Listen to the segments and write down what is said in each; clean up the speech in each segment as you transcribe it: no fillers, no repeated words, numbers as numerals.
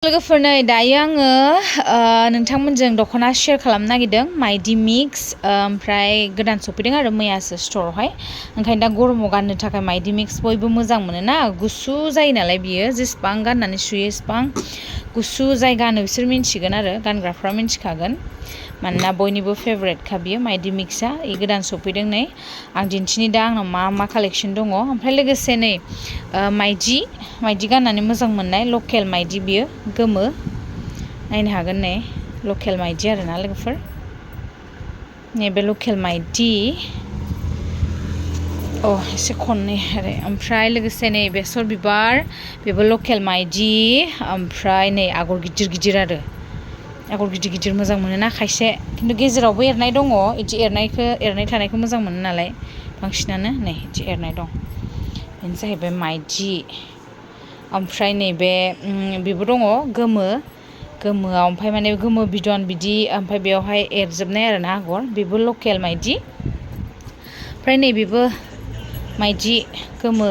लोगोफोरनो दायो आङो नोंथांमोनजों दख'ना शेयार खालामनो नागिरदों माइदि मिक्स ओमफ्राय गोदान सफैदों आरो मैयासो स्ट'रावहाय ओंखायनो दा गरमाव गाननो थाखाय माइदि मिक्स बयबो मोजां मोनो ना गुसु जायो नालाय बियो जेसेबां गाननानै सुयो एसेबां गुसु जाय गानो बिसोर मिन्थिगोन आरो गानग्राफ्रा मिन्थिखागोन मानोना बयनिबो फेभरेटखा बियो माइदि मिक्सआ गोदान सफैदों नै आं दिन्थिनि दा आंनाव मा कालेक्सन दङ ओमफ्राय लोगोसे नै माइदि गाननानै मोजां मोननाय लकेल माइदि बियो गोमो नायनो हागोन नै लकेल माइदि आरोना लोगोफोर नैबे लकेल माइदि एसे खननै आरो ओमफ्राय लोगोसे नै बेसर बिबार बेबो लकेल माइदि ओमफ्राय नै आगर गिदिर गिदिर आरो आगर गिदिर गिदिर मोजां मोनो ना खायसे खिन्थु गेजेरावबो एरनाय दङ इदि एरनाय थानायखौ मोजां मोनो नालाय बांसिनानो नै इदि एरनाय दं बेनो जाहैबाय माइदि ओमफ्राय नैबे बेबो दङ गोमोआव ओमफ्राय माने गोमो बिदन बिदि ओमफ्राय बेवहाय एरजोबनाय आरोना आगर बेबो लकेल माइदि ओमफ्राय नैबेबो माइदि गोमो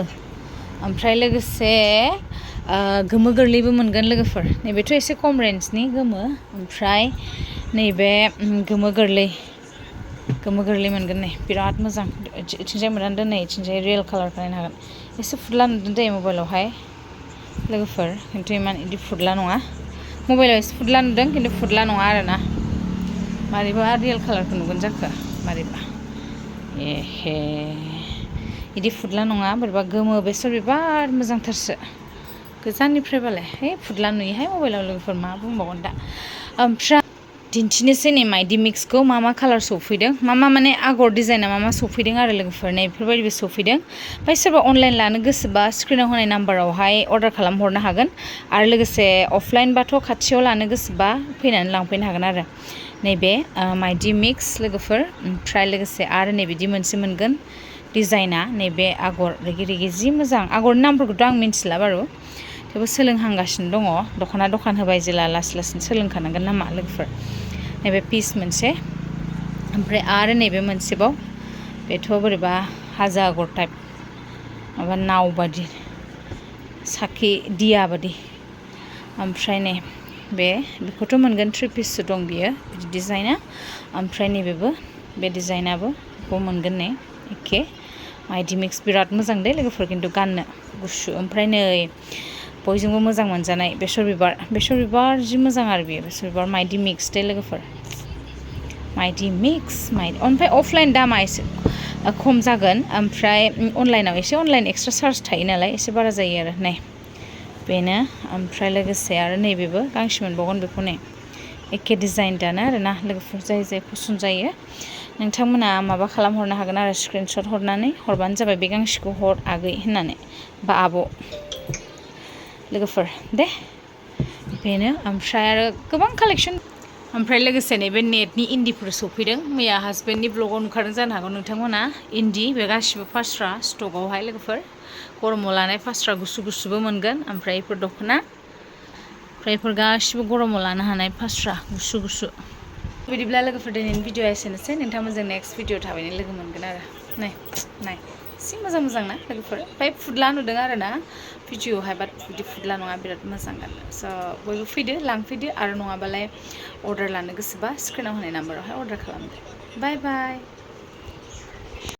ओमफ्राय लोगोसे गोमो गोरलैबो मोनगोन लोगोफोर नैबेथ' एसे खम रेन्जनि गोमो ओमफ्राय नैबे गोमो गोरलै मोनगोन नै बिराद मोजां इथिंजाय मोननानै दोन नै इथिंजाय रियेल कालारखौ नायनो हागोन एसे फुदला नुदों दे मबाइलावहाय लोगोफोर खिन्थु इमान इदि फुदला नङा मबाइलाव एसे फुदला नुदों खिन्थु फुदला नङा आरोना मारैबा रियेल कालारखौ नुगोन जाखो मारैबा एहे इदि फुदला नङा बोरैबा गोमो बेसर बिबार मोजांथारसो गोजाननिफ्रायबालाय फुदला नुयोहाय मबाइलाव लोगोफोर मा बुंबावगोन दा ओमफ्राय दिन्थिनोसै नै माइदि मिक्सखौ मा कालार सफैदों मा माने आगर डिजाइना मा सफैदों आरो लोगोफोर नै बेफोरबायदिबो सफैदों ओमफ्राय सोरबा अनलाइन लानो गोसोबा स्क्रिनाव होनाय नाम्बारावहाय अर्डार खालामहरनो हागोन आरो लोगोसे अफलाइनबाथ' खाथियाव लानो गोसोबा फैनानै लांफैनो हागोन आरो नैबे माइदि मिक्स लोगोफोर ओमफ्राय लोगोसे आरो नैबिदि मोनसे मोनगोन डिजाइना नैबे आगर रेगे रेगे जि मोजां आगरनि नामफोरखौथ' आं मिन्थिला बारु थेवबो सोलोंहांगासिनो दङ दख'ना दखान होबाय जेला लासै लासैनो सोलोंखानांगोन नामा लोगोफोर नैबे पिस मोनसे ओमफ्राय आरो नैबे मोनसेबाव बेथ' बोरैबा हाजो आगर टाइप माबा नाव बादि साखि दिया बादि ओमफ्राय नै बेखौथ' मोनगोन 3 पिससो दं बियो बिदि डिजाइना ओमफ्राय नैबेबो बे डिजाइनाबो बेखौ मोनगोन नै एखे माइदि मिक्स बिराद मोजां दे लोगोफोर खिन्थु गाननो गुसु ओमफ्राय नै बयजोंबो मोजां मोनजानाय बेसर बिबार जि मोजां आरो बेयो बेसर बिबार माइदि मिक्स दे लोगोफोर माइदि मिक्स ओमफ्राय अफलाइन दामा एसे खम जागोन ओमफ्राय अनलाइनाव एसे अनलाइन एक्सट्रा चार्ज थायो नालाय एसे बारा जायो आरो नै बेनो ओमफ्राय लोगोसे आरो नैबेबो गांसे मोनबावगोन बेखौ नै एखे डिजाइन दानो आरोना लोगोफोर जाय पसन्द जायो नोंथांमोना माबा खालामहरनो हागोन आरो स्क्रिनशट हरनानै हरबानो जाबाय बे गांसेखौ हर आगै होननानै बा आब' लोगोफोर दे बेनो ओमफ्राय आरो गोबां कालेक्सन ओमफ्राय लोगोसे नैबे नेटनि इन्दिफोर सफैदों मैया हासबेन्डनि ब्लगाव नुखादों जानो हागौ नोंथांमोना इन्दि बे गासिबो फास्रा स्टकआवहाय लोगोफोर गरमाव लानाय फास्रा गुसुबो मोनगोन ओमफ्राय बेफोर दख'ना ओमफ्राय बेफोर गासिबो गरमाव लानो हानाय फास्रा गुसु बिदिब्ला लोगोफोर दिनैनि भिडिअ'आ एसेनोसै नोंथांमोनजों नेक्स्ट भिडिअ थाबैनो लोगो मोनगोन आरो नाय एसे मोजां ना लोगोफोर ओमफ्राय फुदला नुदों आरो ना भिडिअ'आवहाय बाट बिदि फुदला नङा बिराद मोजां गाननो स' बयबो फैदो लांफैदो आरो नङाबालाय अर्डार लानो गोसोबा स्क्रिनाव होनाय नाम्बारावहाय अर्डार खालामदो बाय